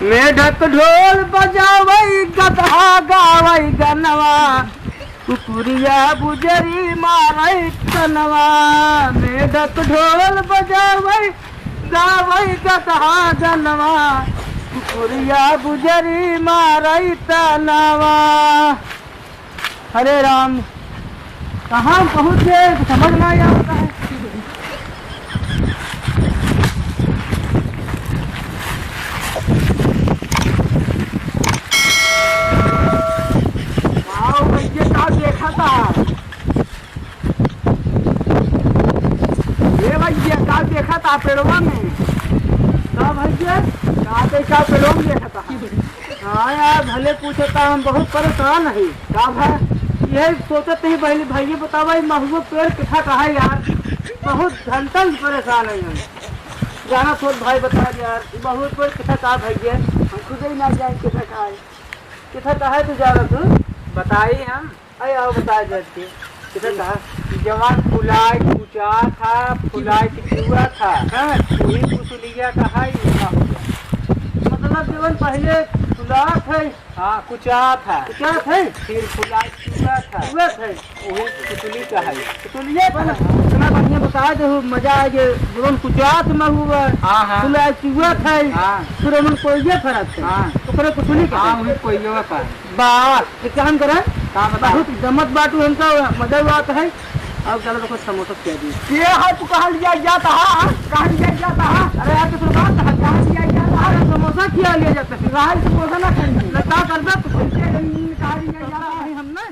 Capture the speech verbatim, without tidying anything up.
मेढक ढोल बजावै, गदहा गावै गनवा, कुकुरिया बुजरी मारै तनवा। मेढक ढोल बजावै, गावै गदहा गनवा, कुकुरिया बुजरी मारै तनवा। अरे राम, कहाँ पहुँच गए, समझ ना आवता है। आओ भैया, का देखा था? ए भैया, का देखा था पेड़वा में? का भैया? का देखा पेड़वा में देखा था? हाँ यार, भले पूछता, हम बहुत परेशान है। का भाई? यही सोचत ही पहले भैया बतावा, ई महुआ पेड़ किथा का है यार? बहुत घंटन से परेशान है हम। जाना छोट भाई बता दे यार, ई महुआ पेड़ किथा का भैया? हम खुदे ही ना जाए किथा का है। किथा का है तू जाना तू? बताई हम। अरे आओ बता दे के। किथा का? जवान फुलाए कुचा था, फुलाए के चुआ था। हाँ। वही कुसुलिया का है, ई महुआ। मतलब जवन पहले फुलात है। हाँ, कुचात है। कुचात है? फिर फुलाए चुआत है। चुआत है। वही कुसुली का है। कुसुलिया का है। इतना बढ़िया बता दे हो, मजा आ गया। जवन कुचात महुआ। हाँ, हाँ। फुलाए चुआत है। हाँ। फिर ओमन कोइया फरत है। हाँ। ओकरे कुसुली का हाँ, है। वही कोइया का है। वाह, एक काम करे, का बता? बहुत जमत बाटू हमका, मजा आवत है। अब चलो तो कुछ समोसा खिया दी। के है तू कहाँ लिया जाता है? कहाँ लिया जाता है? अरे यार, तो बात है, कहाँ लिया जाता है? अरे समोसा खिया लिया जाता है। राहुल समोसा ना खाएंगे। ना का करबे तू? कहाँ लिया जाता है? हमने